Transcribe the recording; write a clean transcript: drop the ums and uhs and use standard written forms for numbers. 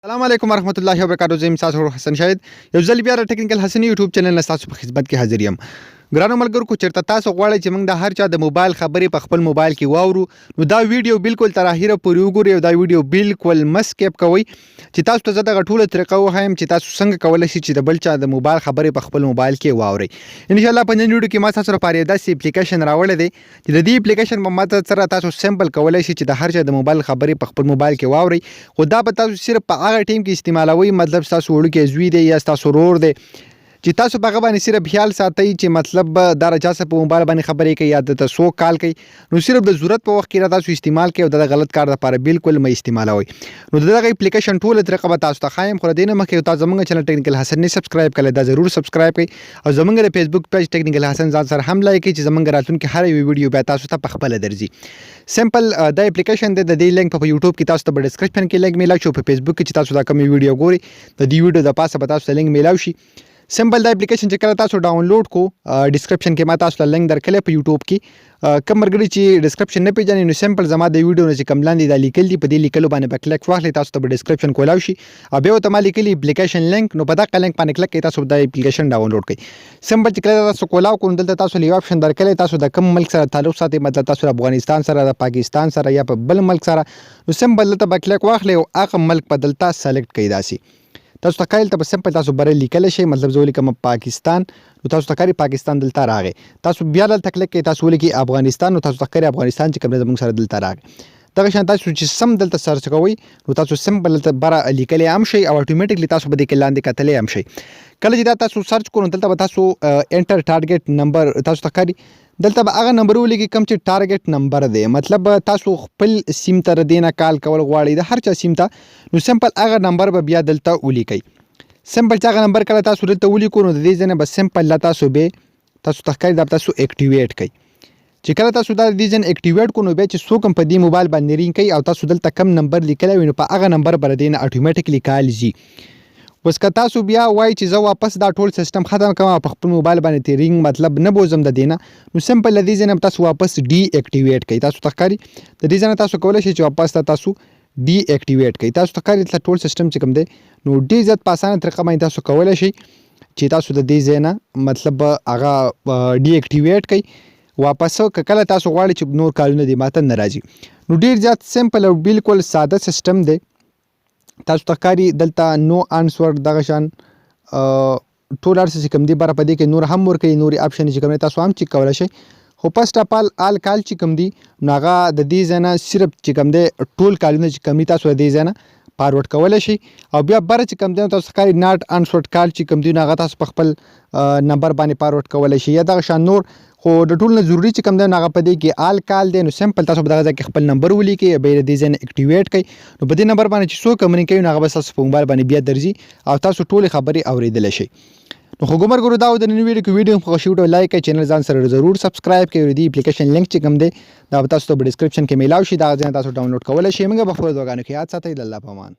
السلام علیکم ورحمت الله وبرکاتو. زه یم ستاسو ورور حسن شاهد، یو ځل بیا د ټیکنیکل حسن یوټیوب چینل نه ستاسو په خدمت کې حاضر یم. ګرانو ملګرو، کو چېرته تاسو غواړئ چې موږ د هر چا د موبایل خبرې په خپل موبایل کې واورو، نو دا ویډیو بالکل تر اخره پورې وګورئ او دا ویډیو بالکل مه سکیپ کوئ چې تاسو ته زه دغه ټوله طریقه وښایم چې تاسو څنګه کولی شئ چې د بل چا د موبایل خبرې په خپل موبایل کې واورئ. ان شاء الله په نن ویډیو کې ما تاسو لپاره یو داسې اپلیکیشن راوړی دی چې د دې اپلیکیشن په مدد سره تاسو سمپل کولای شئ چې د هر چا د موبایل خبرې په خپل موبایل کې واورئ. خو دا به تاسو صرف په هغه ټیم کې استعمالوئ، مطلب ستاسو وړوکی زوی دی یا ستاسو ورور دی چې تاسو په هغه باندې صرف خیال ساتئ چې مطلب دا چا سره په موبایل باندې خبرې کوي یا د څوک کال کوي، نو صرف د ضرورت په وخت کې را تاسو استعمال کوي او د غلط کار لپاره بالکل مه استعمالوئ. نو دغه اپلیکیشن ټوله طریقه به تاسو ته ښایم، خو له دې نه مخکې تاسو زمونږ چینل ټیکنیکل حسن نه سبسکرایب کړئ، دا ضرور سبسکرایب کړئ او زمونږ د فیسبوک پیج ټیکنیکل حسن ځان سره هم لایک کړئ چې زمونږ راتلونکي هر یو ویډیو بیا تاسو ته په خپله درځي. سمپل دا اپلیکیشن دی، د دې لینک په یوټیوب کې تاسو ته په ډیسکرپشن کې لینک میلاو شي او په فیسبوک کې چې تاسو دا کوم ویډیو ګورئ، د دې ویډیو د پاسه به تاسو ته لینک میلاو شي. سمپل دا اپلیکیشن چې کله تاسو ډاونلوډ کو، ډیسکرپشن کې ما تاسو ته لینک درکړی. په یوټیوب کې کوم مرګري چې ډیسکرپشن نه پیژني، نو سمپل زما د ویډیو نه چې کوم لاندې دا لیکل دي، په دې لیکلو باندې به کلیک واخلئ، تاسو ته به ډیسکرپشن کولاو شي او بیا ورته ما لیکلي اپلیکیشن لینک، نو په دغه لینک باندې کلیک کړئ، تاسو دا اپلیکیشن ډاونلوډ کړئ. سمپل چې کله تاسو کولاو کو، دلته تاسو یو آپشن درکړی، تاسو د کوم ملک سره تعلق ساتئ، مطلب تاسو افغانستان سره، د پاکستان سره یا په بل ملک سره، نو سمپل دلته به کلیک واخلئ او هغه ملک په دلته سلیکټ کړئ. داسې تاسو ته ښکاري، دلته به سمپل تاسو بره لیکلی شئ، مطلب زه ولیکم پاکستان، نو تاسو ته ښکاري پاکستان دلته راغی. تاسو بیا دلته کلیک کړئ، تاسو ولیکئ افغانستان، نو تاسو ته ښکاري افغانستان چې کوم دی زموږ سره دلته راغی. دغه شان تاسو چې سم دلته سرچ کوئ، نو تاسو سمپل دلته بره لیکلی هم شئ او اتوماتیکلی تاسو به دې کې لاندې کتلی هم شئ. کله چې دا تاسو سرچ کړو، نو دلته به تاسو انټر ټارګټ نمبر، تاسو ته ښکاري دلته به هغه نمبر ولیکئ کوم چې ټارګټ نمبر دی، مطلب تاسو خپل سیم ته د دې نه کال کول غواړئ، د هر چا سیم ته، نو سمپل هغه نمبر به بیا دلته ولیکئ. سمپل چې هغه نمبر کله تاسو دلته ولیکو، نو د دې ځای نه به سمپل لا تاسو به تاسو ته ښکاري دا به تاسو اکټیویټ کړئ. چې کله تاسو دا د دې ځای نه اکټیویټ کړو، نو بیا چې څوک هم په دې موبایل باندې رینګ کوي او تاسو دلته کم نمبر لیکلی وي، نو په هغه نمبر به د دې نه اتوماتیکلی کال ځي. اوس که تاسو بیا وایئ چې زه واپس دا ټول سیستم ختم کوم او په خپل موبایل باندې تی رینګ مطلب نه بوزم د دې نه، نو سمپل له دې ځای نه تاسو واپس ډي اکټیویټ کړئ. تاسو ته ښکاري د دې ځای نه تاسو کولی شئ چې واپس دا تاسو ډي اکټیویټ کړئ. تاسو ته ښکاري دلته ټول سیستم چې کوم دی، نو ډېر زیات په اسانه طریقه باندې تاسو کولی شئ چې تاسو د دې ځای نه مطلب هغه ډي اکټیویټ کړئ واپس، که کله تاسو غواړئ چې نور کالونه دې ماته نه راځي. نو ډېر زیات سمپل او بالکل ساده سیستم دی. تاسو ته ښکاري دلته نو آنسور دغه شان ټول هر څه چې کوم دي بره په دې کې نور هم ورکوي، نورې آپشن چې کوم دی تاسو هم چیک کولی شئ. خو فرست اف آل، آل کال چې کوم دي، نو هغه د دې ځای نه صرف چې کوم دی ټول کالونه چې کوم دي تاسو د دې ځای نه فارورډ کولی شئ. او بیا بره چې کوم دی تاسو ښکاري ناټ انسورډ کال چې کوم دی، نو هغه تاسو په خپل نمبر باندې فارورډ کولی شئ یا دغه شان نور. خو د ټولو نه ضروري چې کوم دی، نو هغه په دې کې آل کال دی. نو سمپل تاسو په دغه ځای کې خپل نمبر ولیکئ، بیا د دې ځای نه اکټیویټ کړئ، نو په دې نمبر باندې چې څوک کمونیکیټ کوي، نو هغه به ستاسو په موبایل باندې بیا درځي او تاسو ټولې خبرې اورېدلی شئ. نو خو ملګرو، دا و د نن ویډیو کې. ویډیو خوښ شي، لایک کړئ، چینل ځان سره ضرور سبسکرایب کړئ. د دې اپلیکیشن لینک چې کوم دی، دا به تاسو ته په ډیسکرپشن کې میلاو شي، دا ځای تاسو ډاونلوډ کولی شئ. موږ به خپل دعاګانو کې یاد ساتئ. د الله په امان.